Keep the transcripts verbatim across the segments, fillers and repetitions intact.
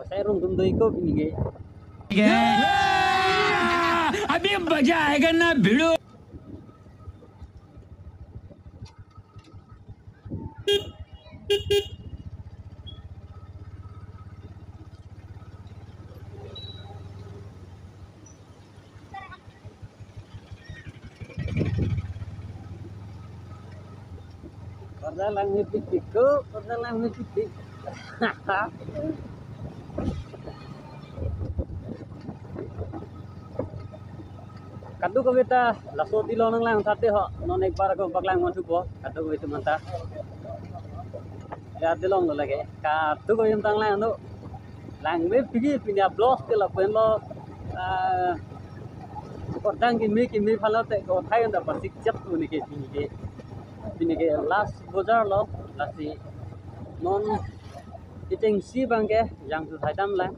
Sai rong tum doi ko pini ke. अभी मजा आएगा ना भिड़ो। Parda langme pikpik ko, parda langme pikpik. Kadokave ta laso dilo nanglang thate ho, non ekbar ko paklang mon thupo, kadokave atum anta. Ya, dilong lo lake. Kadokave atum tang lang no. Langme pikpik pini a-vlog ke lapen lo, ah, kordang kimi kimi aphan lo te ko thai anta pasik chap tu neke pini ke. Pini ke last bojar lo, lasi non iteng si bang ke jangthu thai dam lang.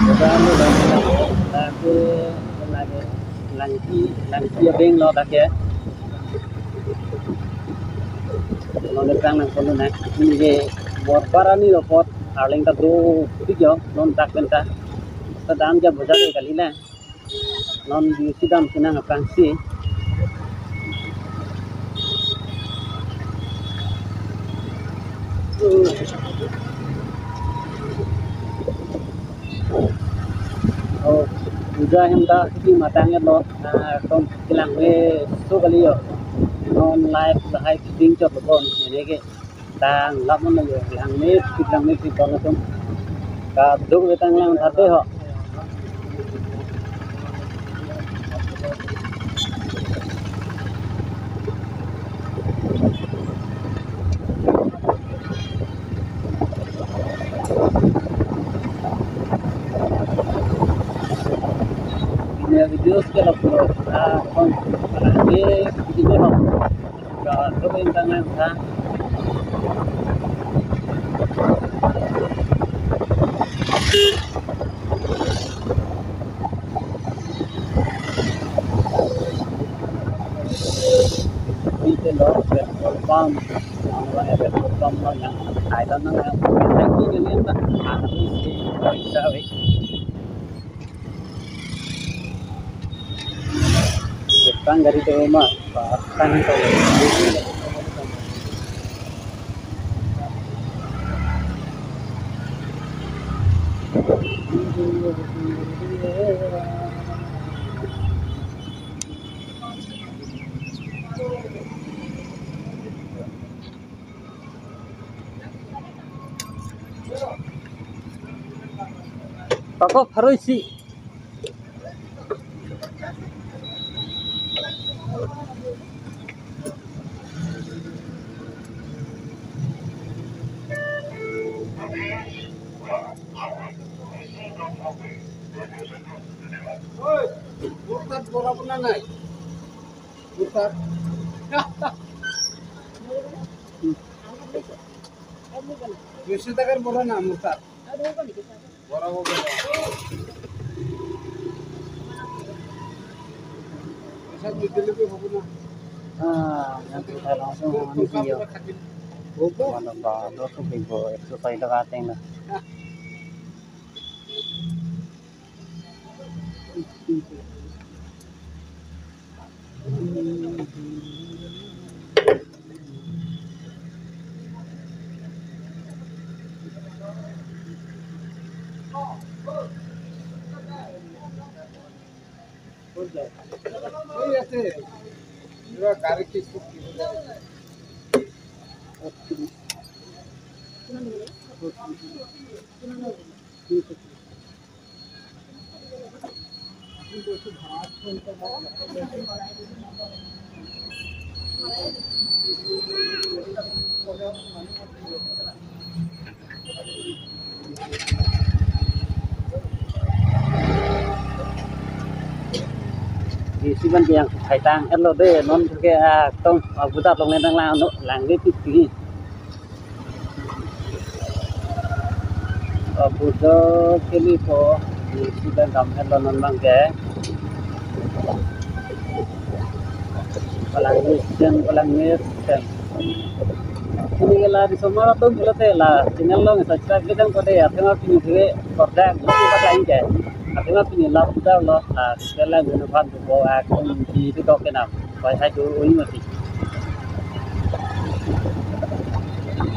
Bojar lo lang, lake, lake, Langpi, Langpi abeng lo lake. Non le prang nangkok lo na. Pini ke Borbar arni lo apot, arleng ta dopik yo, non dak pen ta. Ta dam ja bojar le kali lang. Non di si dam si nang aphrangsi. Oh, puja hem ta si matang lo, ah, tong kelangmeso kali yo. Non live lahai shooting chot lo bon, ini ke. Tang lam mo yo, langme pikpik, langme pikpik atum. Kadokave tang lang thate ho. Ini video sekali upload. Ah, kon, ini video ho. Ka, lo intang lang ha. Ante lo petrol pump, ang petrol pump lo nang, ai lo nang, ang ini ni ta, ang ini si, sa wi. Depan gari tu rumah, bahkan tu. Pakok pharo isi. Oi, murtad bora pun nangai. Murtad. Bisu takar bora na murtad. Bora ho gaya. Aisa detail bhi hobo na. Ah, nanti saya langsung mandi ya. Hobo. Wala ba, do tu bhi bo, exercise laga teng na. Di si ban yang hai tang, eh, lo de, non ke, ah, tong, ah, buta tong le nang lang, no, langme pikpik. Abujo kelipo, di si ban dam helo non bang ke. Palangmesen, palangmesen. Pini la risomar atum pulote la channel along subscribe kedam kode, athema pini due kordak lo kita kain ke. Athema pini la putar lo, la channel along guna phan tu bo akum di tu tok kenam. Pai hai tu ui mati.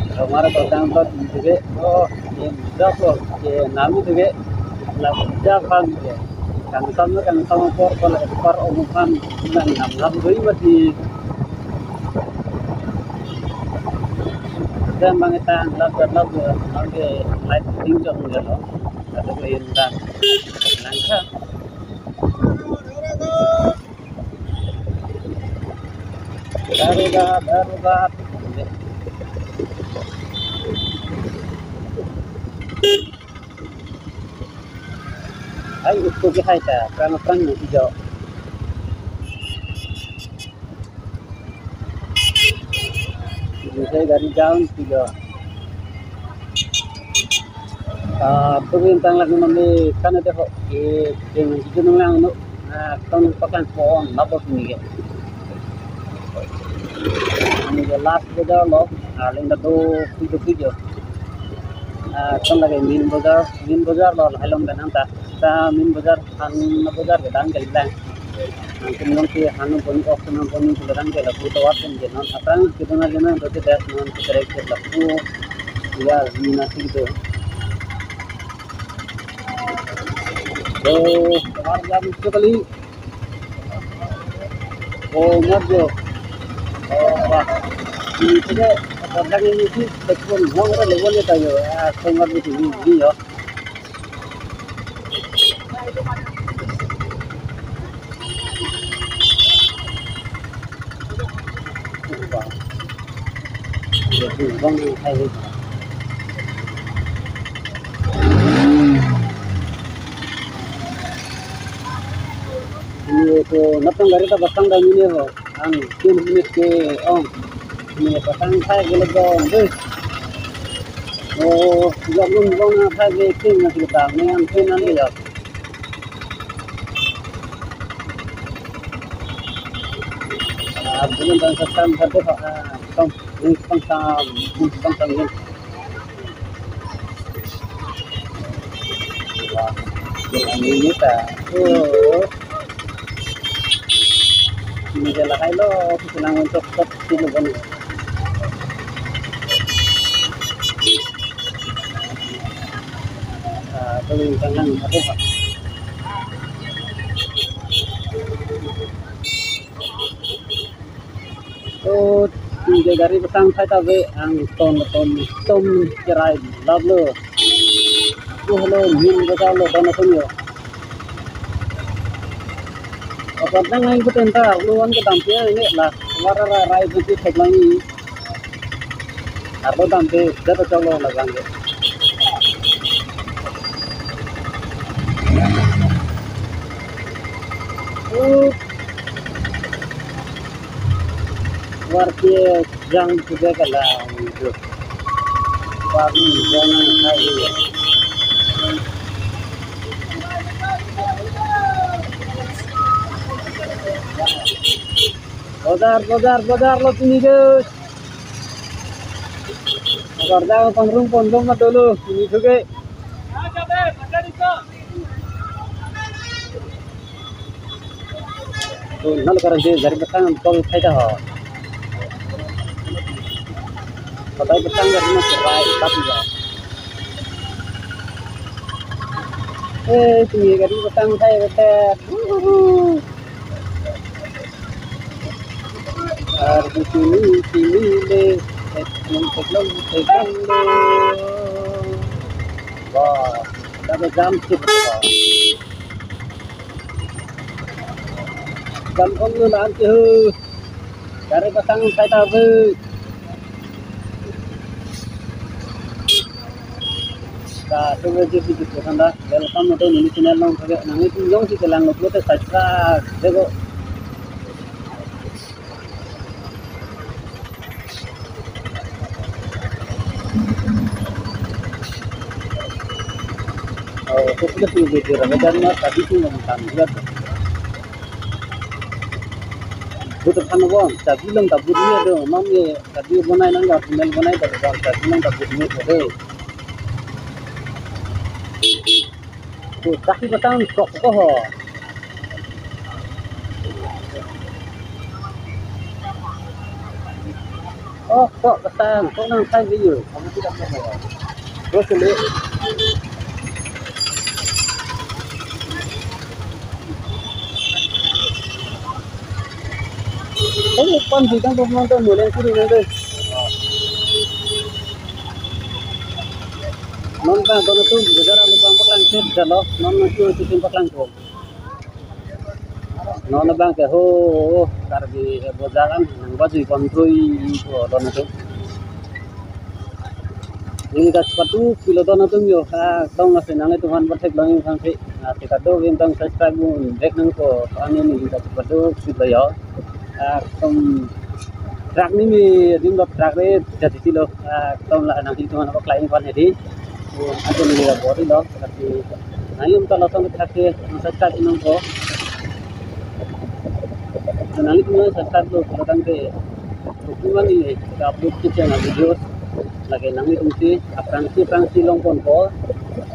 Risomar kordang lo pini due, oh, em, dok lo, ke nami due, la putar phan ke. Kangtam lo, kangtam apor, pala apor om phan, nang nam nam ui mati. Dan bang itang lap lap lap, bang ke light ting jong jalo. Atau ke intang langka. Darurat, darurat. Ai, usko ke hai ta, prang prang ni ijo. Ini saya gari jalan ijo. Ah, tu bintang lagi mandi kan ada kok. Eh, dengan itu nang lang nu. Ah, tong pakan pohon lapor ni ke. Ini ke last bazar lo. Ah, lenda tu ijo ijo. Ah, kan lagi main bazar, main bazar lo, hai long dan anta. Ta main bazar, han bazar ke dan ke lang. Nangtum long ke han pon ok, han pon ke dan ke lapu tovar pon ke non. Aphrang ke dona jana do ke das non ke terek ke lapu. Ya, ni nasi gitu. Oh, tovar jam sekali. Oh, ngat jo. Oh, wah. Ini sudah, kadang ini sih, tekun, mau ada lewat ya tayo. Ah, so ngat gitu, ini, ini ya. Ini ko natong gari ta pasang dah ini ho. Ang tin minit ke ong. Ini pasang thai ke lo dong deh. Oh, jok lun dong na thai ke tin na kita. Ini ang tin ang ke ya. Ah, belum bang pasang satu pak. Ah, tong, ini pasang, ini pasang ini. Wah, ini ta. Oh. Ini dia lahai lo, kita nang untuk top sini kan. Ah, tu yang tangan apa, Pak? Oh, tinggal gari pasang thai ta ve, ang ton ton ton kirai lap lo. Oh, hello, main bazar lo, don atum yo. Apa nang nang ikut enta, lu wan ke dampe ini la, wara ra rai buti thek lang ni. Arlo dampe, jatuh colo la bang ke. Oh. Warke jang juga kalang itu. Warni jang hai. Bazar, bazar, bazar lo pini ke. Bazar jang pangrung pondong mat dulu pini juga. Tu nalo karan je gari pasang tol thai ta ho. Patai pasang gari ma serai tap ya. Eh, tinggi gari pasang thai betet. Ar di sini, sini le, teklong, teklong, teklong le. Wah, ada jam sih. Jam kong lu lan ke hu. Gari pasang thai ta hu. Ka tu video video ko kanda. Welcome to neli channel along. Nang itu jongsi kelang lo pulote subscribe deko. Oh, itu sudah video Ramadan mas, tapi itu yang tampil. But aphan bon, chabi along ta but ni do, non ye chabi bonai nang ga tunnel bonai ta, chabi along ta but ni do. To, dak ke patang kok ko ho. Oh, kok patang, kok nang thai video. Terus ini. Oh, pan bidang pemang tu mulai sini nanti. Non bang, non tu juga lalu bang paklang cek jalo, non tu tu paklang ko. Non bang ke ho, Karbi bojar an nang baju pon tui ko don tu. Neli ta chepatu pilo don atum yo, ah, tong ase nanglitum aphan pathek long yung khang si, ah, si kado vin tong subscribe mo, back nang ko, ani neli ta chepatu pilo yo. Ah, tong truck ni mi ring lo truck re jadi ti lo, ah, tong la nang hitung anak lain pan hedi. Oh, ante neli ta body lo, tapi nanglitum ta lo tong truck ke, subscribe nang ko. Nanglitum subscribe lo, kalau tang ke, hukuman ini, kita upload kecheng video. Lake nanglitum si, aphrangsi, aphrangsi long pon ko.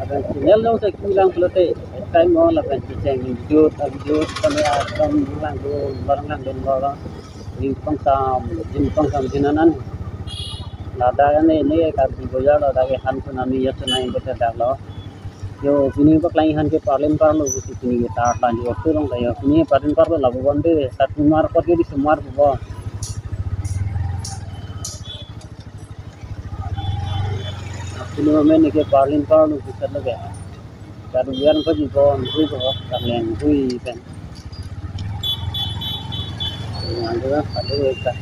Aphrangsi nel long si kulang pulote, time mo, lapen kecheng video, ta video, kami akan langdun, barang langdun, barang. Jing pangsam, jing pangsam, jing anan. Ladak ini, ini, Karbi bojar, ladak ke han tsunami, ya tsunami, betul dak lo. Yo, pini paklang han ke parlin parlo, pini ke tar tan yo, turong ta yo, pini parlin parlo, labu bonde, satu mar kot ke di semar bo. Pini momen ke parlin parlo, bisa lagi. Kadu biar ko ji bon, hui ko, karleng hui pen. Yang dua, satu, dua.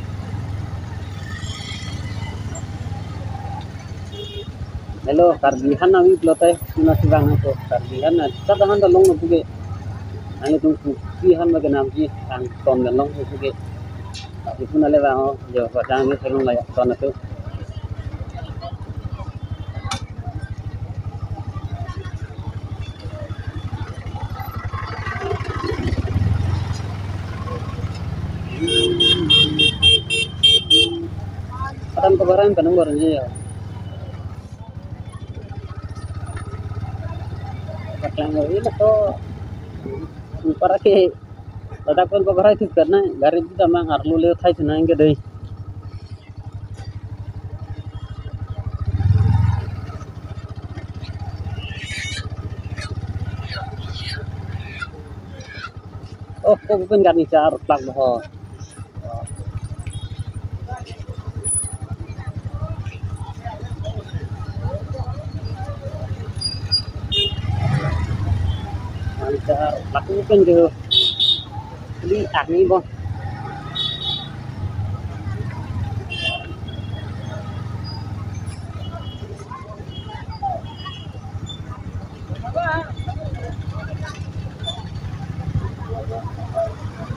Hello, Karbi han nami pulote, tuna sibang nangko, Karbi han na, sat han ta long no puke. Ani tung pi han ba ke nam ji, ang ton dan long no puke. Tapi pun ale bang, oh, yo, padang ni selong layak ton tu. Atan pagaran kanung baru ya. Paklang lo ilo to. Para ke. Ladak pen pagarai tu karna gari kita mang arlo le thai senang ke dei. Oh, kok pen gari char plak boho. Gari char plak pen jo. Li ani bo.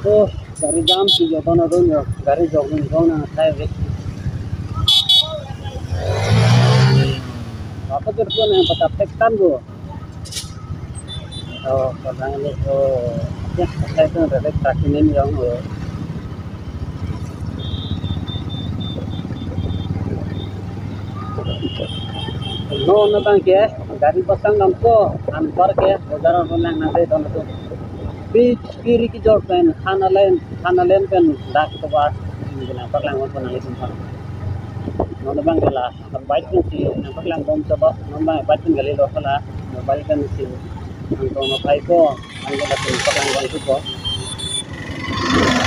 Oh, gari jam si joton adun yo, gari jok ni jong nang thai ve. Apa tu pun yang patap tek tan bo. Oh, padang le, oh, ya, saya tu ada truk ini yang, oh. Non abang ke, gari pasang nangpo, anpar ke, bojar ron lang nang de don tu. Pi, pi ri kejor pen, han alen, han alen pen, dak to ba, ini nang paklang pon nang itum pon. Non abang ke la. Bike pen si nang paklang bom coba, non bang bike pen kali lo hala, bike pen si nang tong no pai ko, nang kala pen paklang bom tu ko.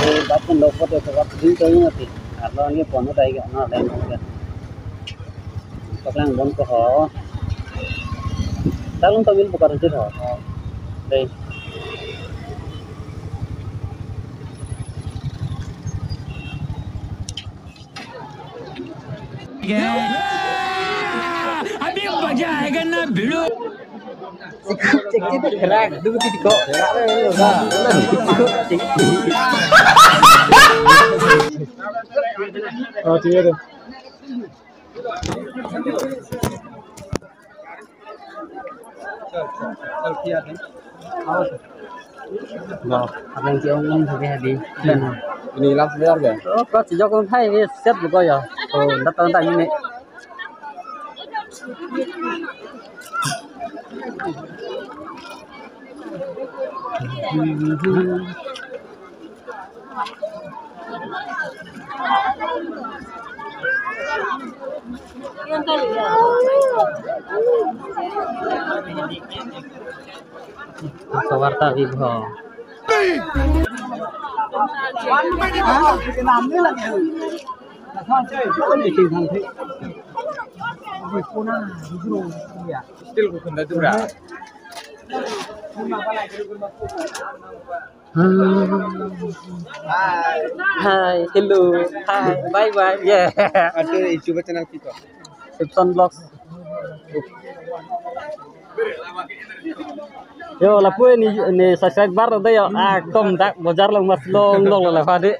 Eh, bike pen lo ko de coba, din to yung ati, arlo ni pon no dai ga, na dai no ga. Paklang bom ko ho. Talung to min bukar jir ho. Dei. अभी मजा आएगा ना भिड़ू। Oh, ठीक है। Lo, abang ke ong ong ke hadi. Ini last bayar ya? Oh, kok sejak ong hai, wis set lo ya. Oh, datang datang ini. Kawarta Vibho. Still ko khunda dura. Hi. Hi, hello. Hi, bye bye. Yeah. Ato YouTube channel ki ko? Epson Vlogs. Yo, lapu ni, ni subscriber de yo. Ah, tom dak bojar lo mas long long lo la phadi.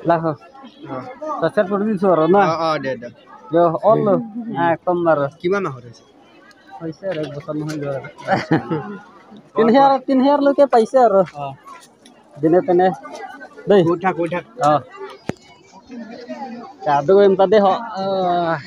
Laho. Ah. Sachet purbi soro na. Ah, ah, deh, deh. Yo, all lo. Ah, tom maro. Kiman ahor ase? Paise aro, ek bosor nohoi lo. Tin her, tin her lo ke paise aro. Ah. Dine tene. Dei. Kuthak, kuthak. Oh. Kado em ta de ho. Ah.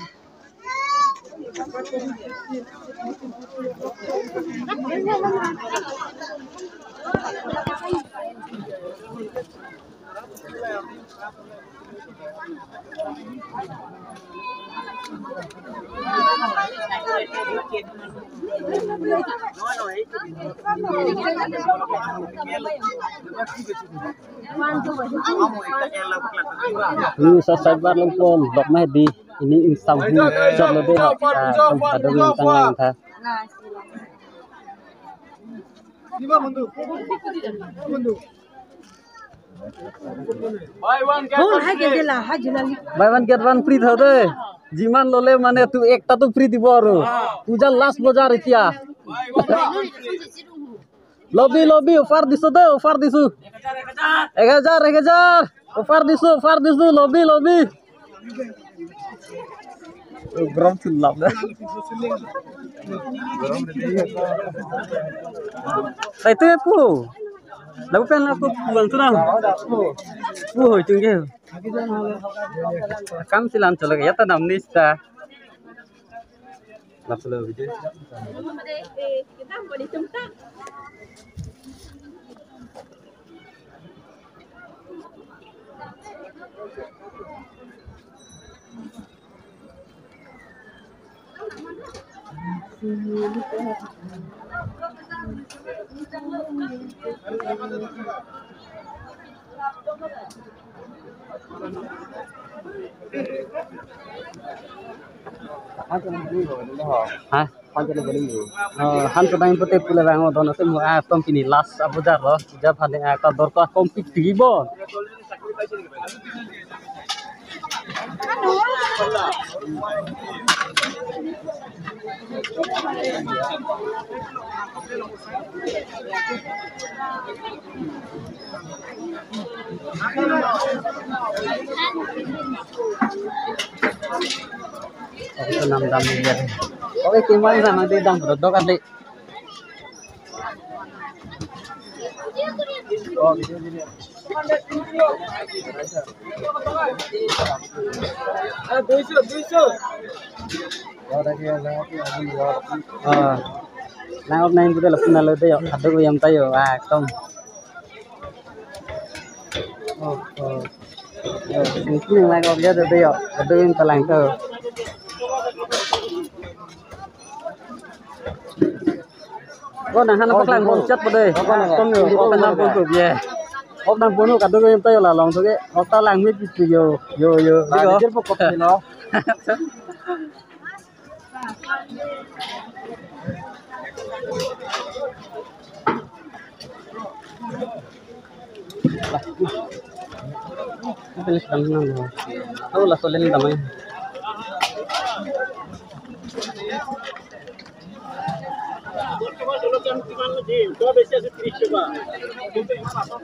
Ni sa saibar longpon dok mah di ini insam hu chok lo de ha. Ah, ada yang tang lang tha. Buy one get one free. Buy one get one free tha de. Jiman lole mane tu ekta tu free dibo aro. Puja last bojar etia. Buy one get one free. Lobi, lobi, offer diso de, offer diso. Ek hajar, ek hajar. Offer diso, offer diso, lobi, lobi. Grom chulap de. Sai tu pu. Lapu pen lapu pulang tu na. Pu hoi tung ke. Kam silan cholak ya ta nam nista. Lapu lo video. Ha? Oh, han chodang pute pule bang o dono se mu a tom pini last abojar lo. Jab hane a ta dor ta kom pik tigi bo. Oke, nam dam ya. Oke, kiman sama di dam bro, dokan di. Oh, gitu, gitu. Ah, duiso, duiso. Ah. Nang ok nang bude lapu na lo de yo. Aduh, yang tayo. Ah, tom. Oh, oh. Yo, mungkin yang lain ok ya de yo. Aduh, yang talang to. Ko nang han paklang bom chat pade. Ko nang, ko nang, ko nang pon tu ye. Ko nang pon tu kado ko yang tayo la long tu ke. Ko ta lang mit tu yo, yo, yo. Ba, ko. Jir pokok ni lo. Finish dam nang ho. Aho laso len damnang.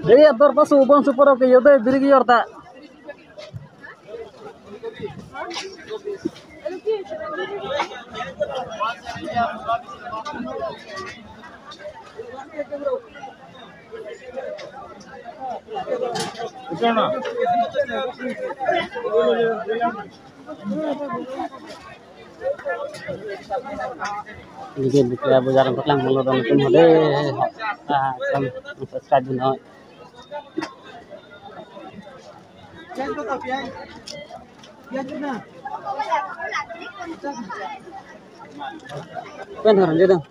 Dei, ador pasu bon supor ke yo dei, biri ki-or ta. Neli ke Bokolia Bazar paklang molo don tum hode. Ah, kam subscribe dun noi. Pen haran je dong.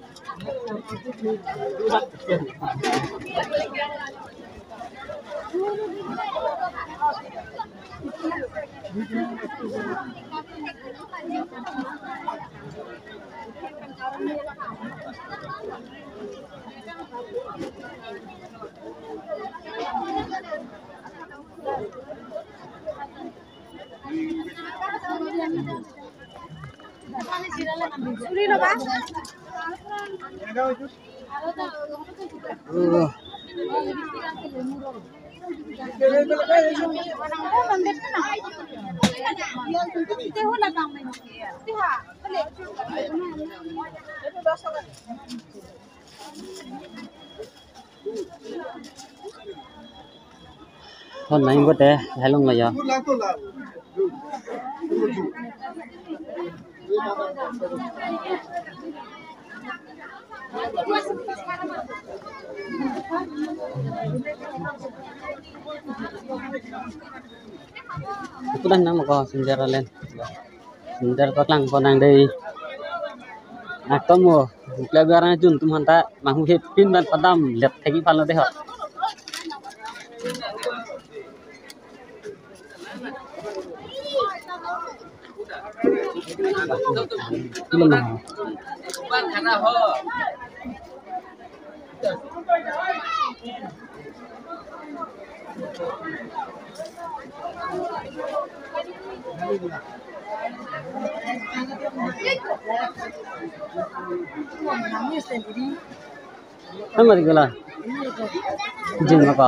Hon nai bote, helong lo ya. Ikutan nang mako sinjar alen. Sinjar paklang ponang dei. Atom mo, Bokolia Bazar arjun tum hanta, manghu hepin ban padam, let thegi palo dei ho. Belum, Bang. Kan mari gula. Jin apa?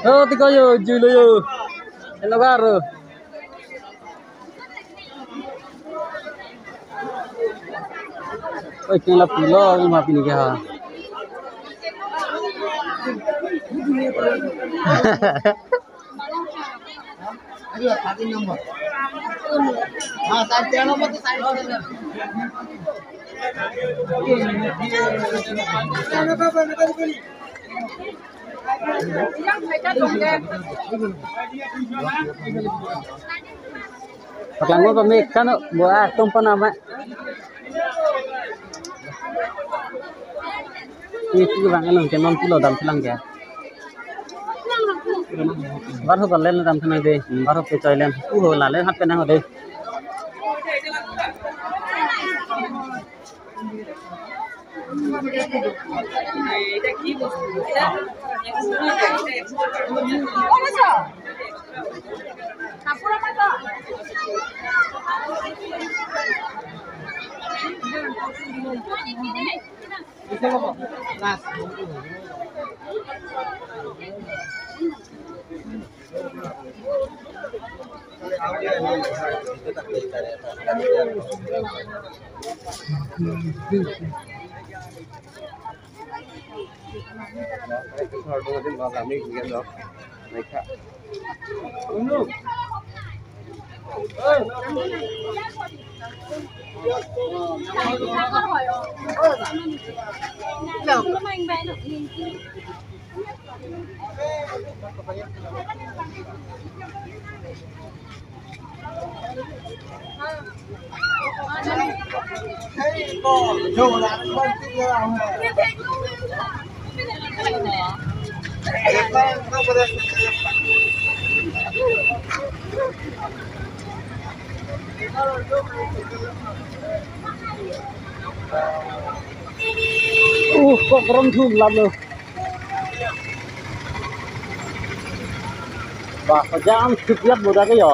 Oh, tiko yo, julo yo. Hello, karo. Oi, keng lapulo, ma pini ke ha. Paklang mo pame kano, bo atum panama. Ini ki bang along ke non pulo dam silang ke. Baru ke len dam silang dei, baru ke choi len. Uh, lale hat penang dei. Uh, kok rom thum lam lo. Bah, kejam sip yat boda ke yo.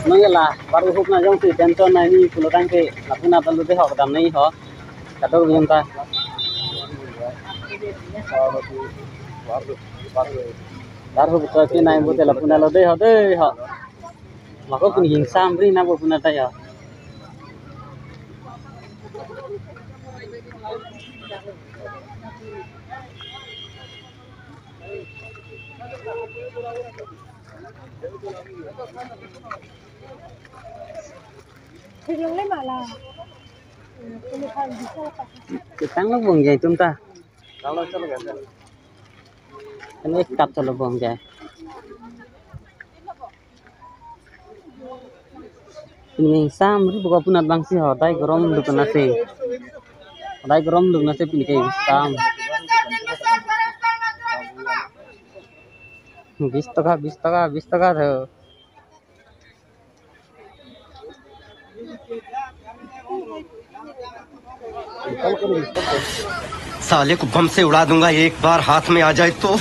Nangkela, baru huk na jongsi tension na ini pulo tangke, lapu na talu de hok dam nai ho. Kadok biang ta. Dar ho betul si nai bu tela puna lo de ho de ho. Mako pun hingsam ri na bu puna ta ya. Kitang lo bong jai tum ta. Kene kat chalo bong jai. Pini sam ri buka punat bang si hodai gorom dukun ase. Hodai gorom dukun ase pini ke sam. Bis taka, bis taka, bis taka tho. साले को बम से उड़ा दूंगा, एक बार हाथ में आ जाए तो।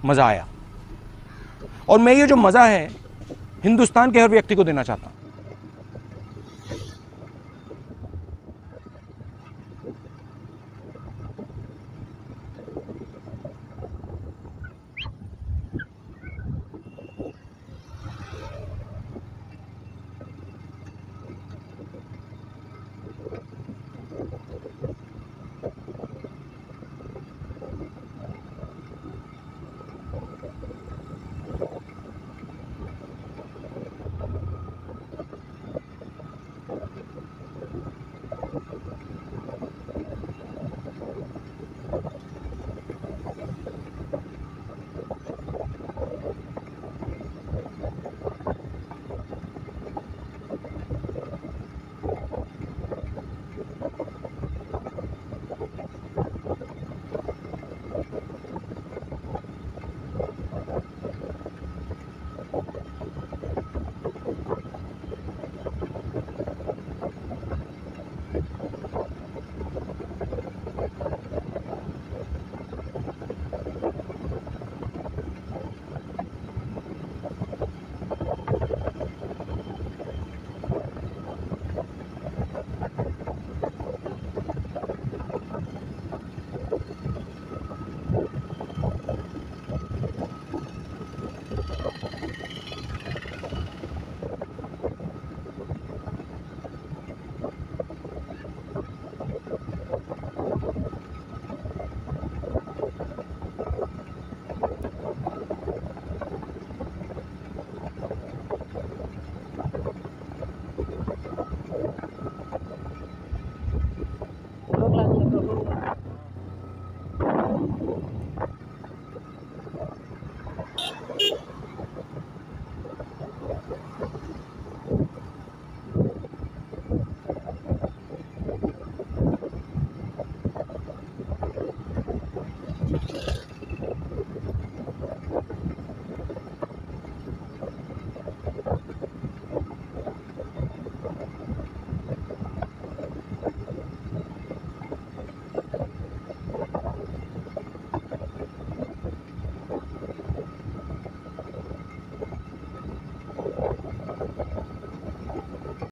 मजा आया। और मैं ये जो मजा है हिंदुस्तान के हर व्यक्ति को देना चाहता हूँ।